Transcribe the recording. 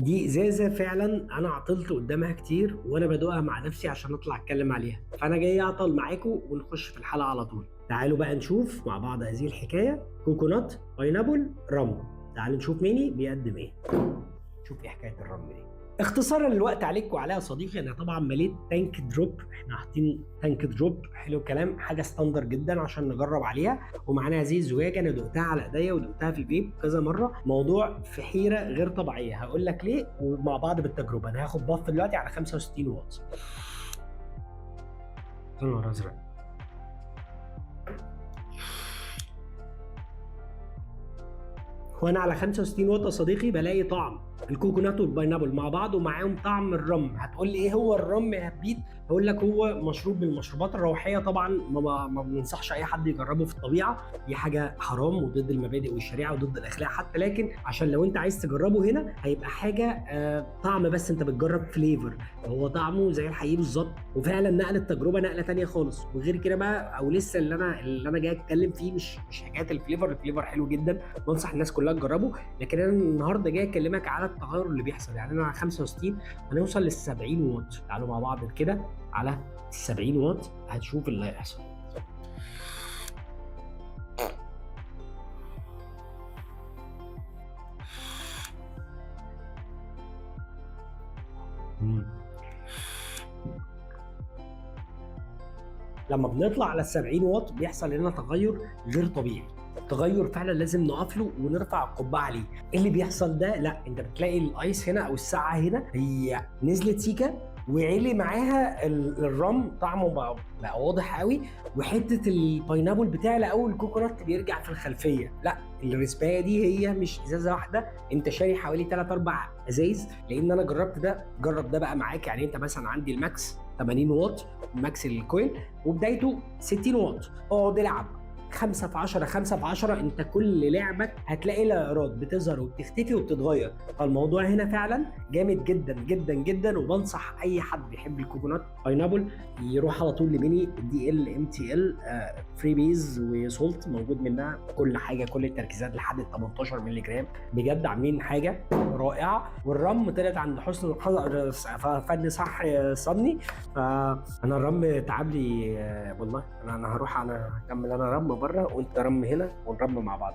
دي ازازة فعلا انا عطلت قدامها كتير وانا بدوقها مع نفسي عشان اطلع اتكلم عليها، فانا جاي اعطل معاكم ونخش في الحلقة على طول. تعالوا بقى نشوف مع بعض هذه الحكاية، coconut pineapple rum. تعالوا نشوف ميني بيقدم ايه، شوف ايه حكاية ال rum دي. اختصارا للوقت عليك وعليا يا صديقي، انا طبعا مليت tank drop، احنا حاطين tank drop، حلو الكلام، حاجة standard جدا عشان نجرب عليها. ومعانا هذه الزجاجة، انا دقتها على ايديا ودقتها في البيت كذا مرة، موضوع في حيره غير طبيعية، هقول لك ليه ومع بعض بالتجربة. انا هاخد puff دلوقتي على 65 واط. يا نهار ازرق، وانا على 65 واط يا صديقي بلاقي طعم ال coconut وال pineapple مع بعض ومعاهم طعم ال rum. هتقول لي ايه هو ال rum يا بيت؟ هقول لك هو مشروب من المشروبات الروحية، طبعا ما بننصحش اي حد يجربه في الطبيعة، دي حاجة حرام وضد المبادئ والشريعة وضد الاخلاق حتى، لكن عشان لو انت عايز تجربه هنا هيبقى حاجة طعم بس، انت بتجرب flavor، هو طعمه زي الحقيقي بالظبط، وفعلا نقل التجربة نقله ثانية خالص. وغير كده بقى، او لسه اللي انا جاي اتكلم فيه مش حكاية ال flavor، ال flavor حلو جدا بنصح الناس كلها تجربه، لكن انا النهارده جاي اكلمك على التغير اللي بيحصل. يعني انا على 65 هنوصل لل 70 واط، تعالوا مع بعض كده على 70 واط هتشوف اللي هيحصل. لما بنطلع على 70 واط بيحصل لنا تغير غير طبيعي، تغير فعلا لازم نقف له ونرفع القبعة عليه. ايه اللي بيحصل ده؟ لا، انت بتلاقي ال ice هنا او الساعة هنا هي نزلت سيكه وعلي معاها ال rum، طعمه بقى واضح قوي، وحتة ال pineapple بتعلى قوي، ال coconut بيرجع في الخلفية. لا، الريسبايه دي هي مش ازازة واحدة، انت شاري حوالي 3 4 ازايز، لان انا جربت ده، جرب ده بقى معاك. يعني انت مثلا عندي ال max 80 واط، max ال coil، وبدايته 60 واط، اقعد العب 5 في 10 5 في 10، انت كل لعبك هتلاقي الايراد بتظهر وبتختفي وبتتغير. فالموضوع هنا فعلا جامد جدا جدا جدا، وبنصح اي حد بيحب ال coconut pineapple يروح على طول لميني دي ال ام تي ال، freebase و salt، موجود منها كل حاجة، كل التركيزات لحد 18 مللي جرام، بجد عاملين حاجة رائعة. وال rum طلعت عند حسن الحظ، فن صح صني، فانا ال rum تعب لي والله. انا هروح، انا هكمل انا rum بره وانت rum هنا ون rum مع بعض.